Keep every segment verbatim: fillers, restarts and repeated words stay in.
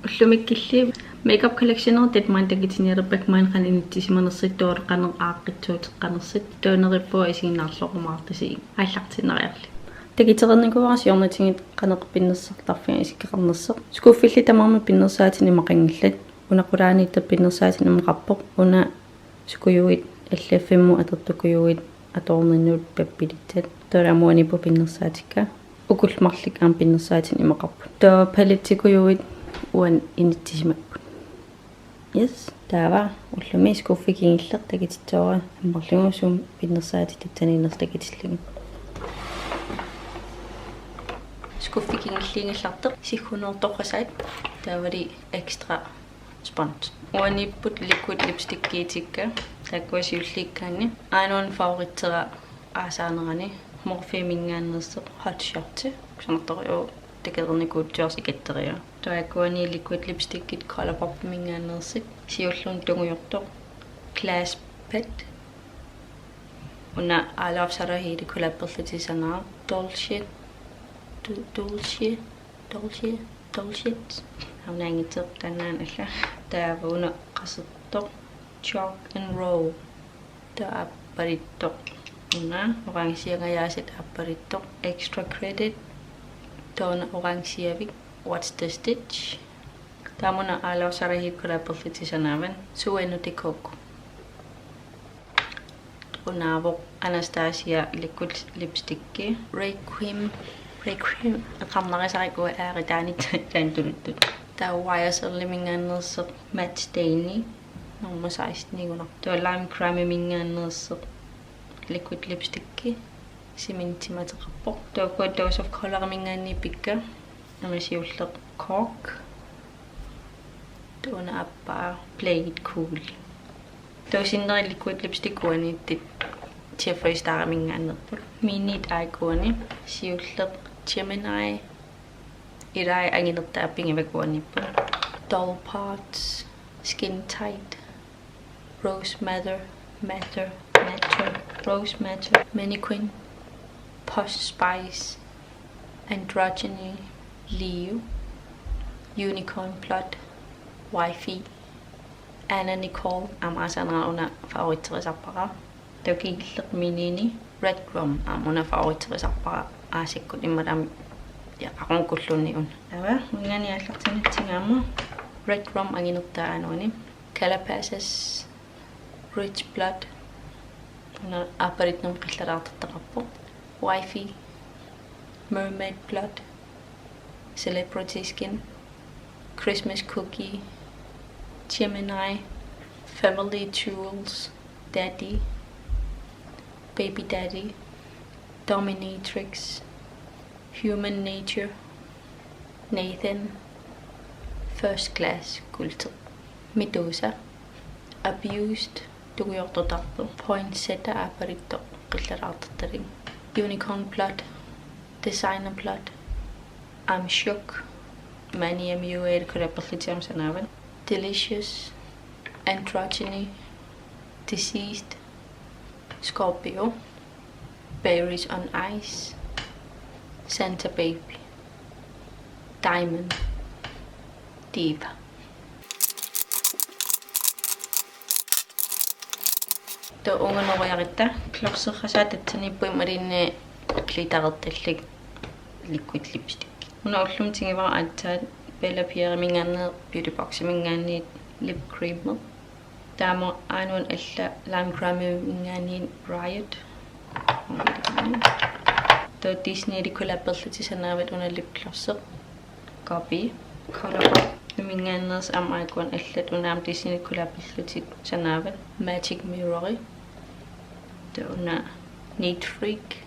Ullumikkut Makeup Collectionerit maani takutiniarpakka maani qanoq inissisimanersut, taava qanoq aaqqissuuteqqanersut. Taava neriuppunga isiginnaarluarumaartusi aallartiinnariarlugit. Takutereernikuuara siornatigut qanoq pinnersartarfiga isikkoqarnersoq. Skuffillu tamarmik pinnersaatinik imaqanngillat. Una qulaaniittoq pinnersaatinik imaqarpoq. Una sukujuit L F-imut atortukujuit atuarninnut pappilissat. Taava aamma uaniipput pinnersaatikka. Ukullu marluk aamma pinnersaatinik imaqarput. Taava palettikujuit uani inissisimapput. Yes, taava ullumi skuffi kingulleq takutissavara ammarlugu sumi pinnersaatit tassaniinnersut takutillugu. Skuffi kingulliugallartoq siggunoortoqqasaat taavali extra sponge. Uaniipput liquid lipstickiutikka, taakkua siulliukkaanni. Aajuna favoritera aasaanerani Morpheminngaanneersoq Hot Shot. Kusanartorujuk takoreernikuutsiarsi ikatteriga. Taakkuani liquid lipstickit Colourpopiminngaanneersut. Siullermik tungujortoq Glass Pet. Una Aalav Sarahilu collaberlutik sanaaq Dolce, Du-, Dolce, Dolce, Dolce. Aamma naanngitsoq taannaana alla. Taava una qasertoq Chalk and Roll. Taava aappaluttoq. Una orangeangajaasat aappaluttoq Extra Credit. Taava una orangeavik What's the Stitch. Taava una Aalav Sarahilu collaberlutik sanaavat Sueño de Coco. Unaavoq Anastasia liquid lipsticki Requiem, Requiem, eqqarnarisarikku aarit taanit taanna tuluttut. Taava Y S L-iminngaanneersoq Matte Staini, nummer seksten-igunarpoq. Taava Lime Crime-iminngaanneersoq liquid lipsticki, Cementimik ateqarpoq. Taava ukua Dose of Colors-iminngaanniit pikka, aamma siulleq Cork. Taava una aappaa Play It Cool. Taava sinneri liquid lipstick uaniittut Jeffree Star-iminngaanneerput. Miniit aajuku uani, siulleq Gemini. Ilai anginertaa pigivakka uaniipput. Doll Parts, Skin Tight, Rose Madder, Madder, Madder, Rose Madder, Mannequin, Posh Spice, Androgyny, Leo, Unicorn Blood, Wifey, Anna Nicole, aamma aasaanerani una favoritserisarpara. Taava kingulleq Miniini Red Rum, aamma una favoritserisarpara aasakkut immaqami, ja, aqunkulluunniit una. Taava uanngaanniit aallartinnatsigu aamma Red Rum anginertaa aajuna uani. Calabasas Rich Blood, una aappaluttumik qillalaartortaqarpoq. Wifey, Mermaid Blood, Celebrity Skin, Christmas Cookie, Gemini, Family Jewels, Daddy, Baby Daddy, Dominatrix, Human Nature, Nathan, First Class, kuulteq, Medusa, Abused, tungujortoq tarpoq, Poinsettia aappaluttoq qillalaartortalik, Unicorn Blood, Designer Blood, I'm Shook, Manny M U A-lu collaberlutik aamma sanaavat, Delicious, Androgyny, Deceased, Scorpio, Berries on Ice, Santa Baby, Diamond, Diva. Taava unganoriarutta, glosserasai tassaniippoq imaluunniit glitterertalik liquid lipstick. Una ullumi tigivara aatsaat Bella Pierre-iminngaanneersoq Beauty Box-iminngaanniit lip cream. Taava aajuna alla Lime Crime-iminngaanniit Riot. Taava Disney-lu collaberlutik sanaavat una lipglossi. Copy. Colourpop-iminngaanneersoq aamma aajuku uani allat, una aamma Disney-lu collaberlutik sanaavat Magic Mirror. Taava una Neat Freak.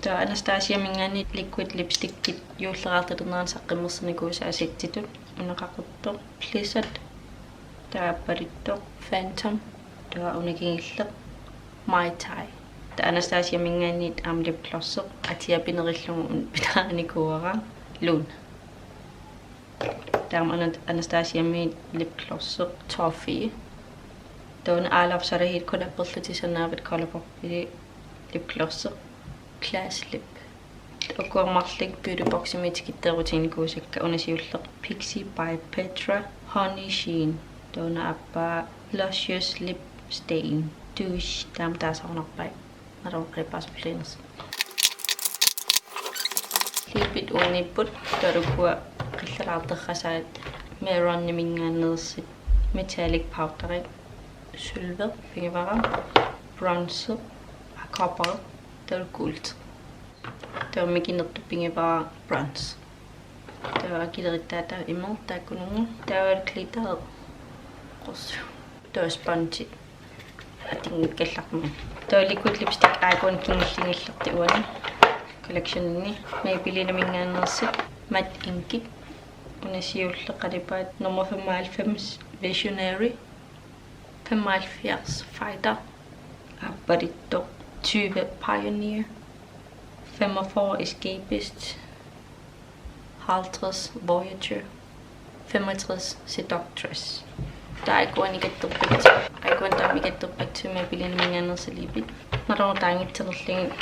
Taava Anastasia-minngaanniit liquid lipstickit juulleraartulernerani saqqummersinikuusaa settitut, una qaqortoq Blizzard, taava aappaluttoq Phantom, taava una kingulleq Mai Tai. Taava Anastasia-minngaanniit aamma lipglossi, atia pinerillugu una pitaanikuuara Luna. Taava una Anastasia-miit lipglossi Toffee. Taava una Aalav Sarahilu collaberlutik sanaavat Colourpop-ilu lipglossi Glass Lip. Ukua marluk Beauty Boximi tikitteerutiginikuusakka, una siulleq Pixi by Petra Honey Sheen. Taava una aappaa Luscious Lip Stain Douche, taama taasarunarpai. Naluara qalipaat suliinersoq. Lippit uaniipput, taava ukua qillalaartarrasaat Meroniminngaanneersut metallic powderi, sølvi pigivara, bronze, copper, taava guld. Taava mikinertut pigivara bronze. Taava akilerattaaq taava imeq taakkununnga. Taava glitter. Qorsu. Taava sponge. Atinngikkallarmat. Taava liquid lipstick aajuna kingulliit nillerti uani collectionini. Maybellineminngaanneersut Matte Inkit. Una siulleq qalipaat nummer femoghalvfems Visionary. Femoghalvfjerds Fighter. Aappaluttoq tyve Pioneer. Femogfyrre Escapist. Halvtreds Voyager. Femogtres Seductress. Taava aajuna kattorpakka. Aajuna taama kattorpakka Maybellineminngaanneersut lippit. Naluara taanngitserlugit.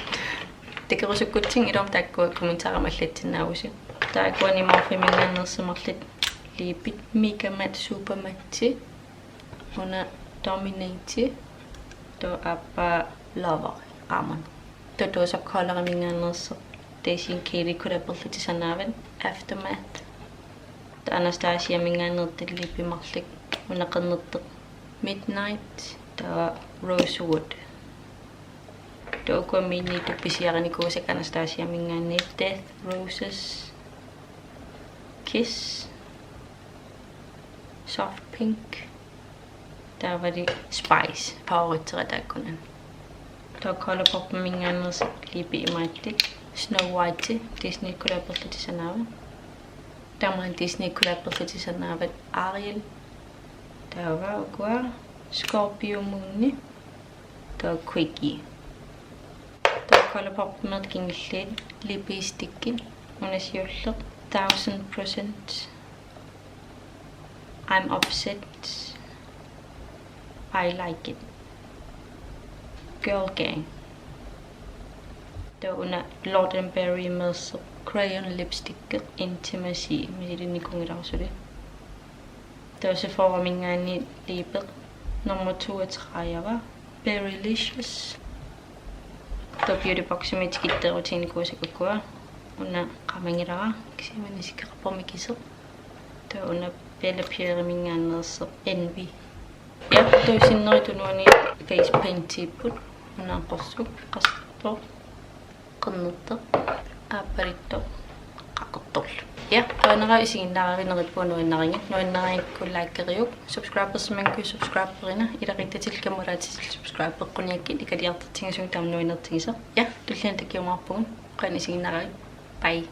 Takorusukkutsigit iluamik taakkua kommentarimi allassinnaavusi. Taava aajuna Morpheminngaanneersut marluk lippit. Mega Matte Super Matte. Una Dominate. Taava aappaa Lover. Aamen. Taava Dose of Coloriminngaanneersoq Desi Katy collaberlutik sanaavat Aftermath. Taava Anastasiaminngaanneersut lippit marluk, una qernertoq Midnight, taava Rosewood. Taava ukua minittut pisiarinikuusakka Anastasiaminngaanniit Death Roses, Kiss, Soft Pink, taavalu Spice, favoritera taakkunani. Taava Colourpopiminngaanneersut lippit imaattut Snow White, Disney collaberlutik sanaavat. Taava Disney collaberlutik sanaavat Ariel. Taava ukua Scorpio Mooni. Taava Quickie. Taava Colourpopimut kingulliit lipstickit, una siulleq thousand percent I'm Upset, I Like It, Girl Gang. Taava una Lord and Berrymeersoq crayon lipstick Intimacy, misilinnikuunngilara suli. Taava Sephoraminngaanniit lippit nummer toogtredive, Berrylicious. Taava Beauty Boximi tikitteerutiginikuusakka ukua, una qamangilara, kisianni isikkoqarpoq mikisoq. Taava una Bellapierreminngaanneersoq Envy. Ja, taava sinneruttut uani face paintiipput, una qorsuk, qasartoq, qernertoq, aappaluttoq, qaqortorlu. Ja, qujanaq isiginnaaravit, neriuppunga nuannarigit, nuannarigukku likeriuk, subscribersimanngikkuit subscriberina, ilaquttatit kammalaatitit subscribeqquniakkit, ikaliartortigisumik taama nuannertigisoq. Ja, tulliani takujumaarpugut, qujanaq isiginnaaravit. Bye.